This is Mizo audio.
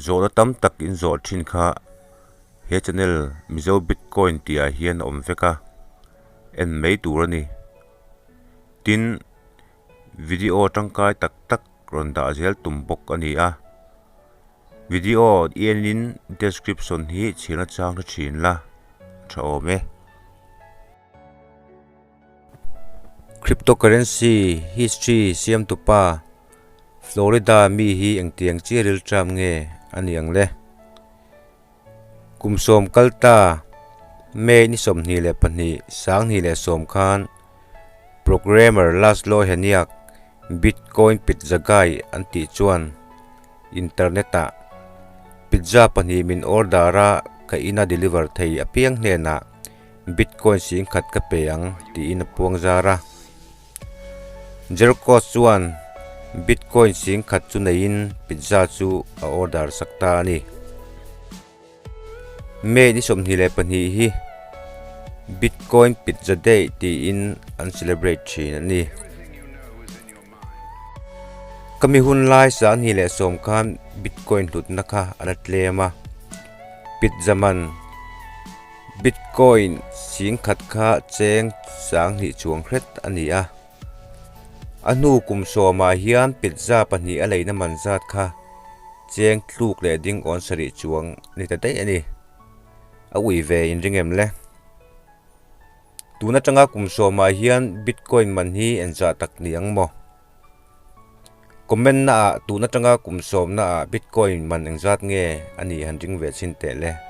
Zawhna tam tak in zawh thin kha he channel Mizo Bitcoin tih ah hian a awm vek a, en mai tur a ni. Tin, video tangkai tak tak rawn dah zel tum bawk a ni a. Video i enin description hi chhiarna chang hre thin la, a tha awm e. Cryptocurrency history siamtupa Florida mi hi engtiang chiah rilṭam nge a ni ang le? Kum sawm kal ta May ni 22, 2010 khan programmer Laszlo Heniak Bitcoin Pizza Guy an tih chuan internet-ah pizza pahnih min order a ka ina deliver thei apiang hnenah Bitcoin 10,000 ka pe ang tiin a puang zar a. Jerkos chuan Bitcoin 10,000 chu neiin pizza chu a order sak ta a ni. May ni 22 hi Bitcoin Pizza Day tiin an celebrate thin a ni. Ka mi hun lai 2010 khan Bitcoin hlutna kha a la tlem a, pizza man Bitcoin 10,000 kha cheng 2000 chuang hret a ni a. A hnu kum sawmah hian pizza pahnih a leina man zat kha cheng tluk leh ding awn sarih chuang a ni ta daih a ni. A ui ve inring em le? Tun atanga kum sawmah hian Bitcoin man hi engzah tak ni ang maw? Comment na ah tun atanga kum sawmna ah Bitcoin man engzat nge a nih han ring ve chhin teh le.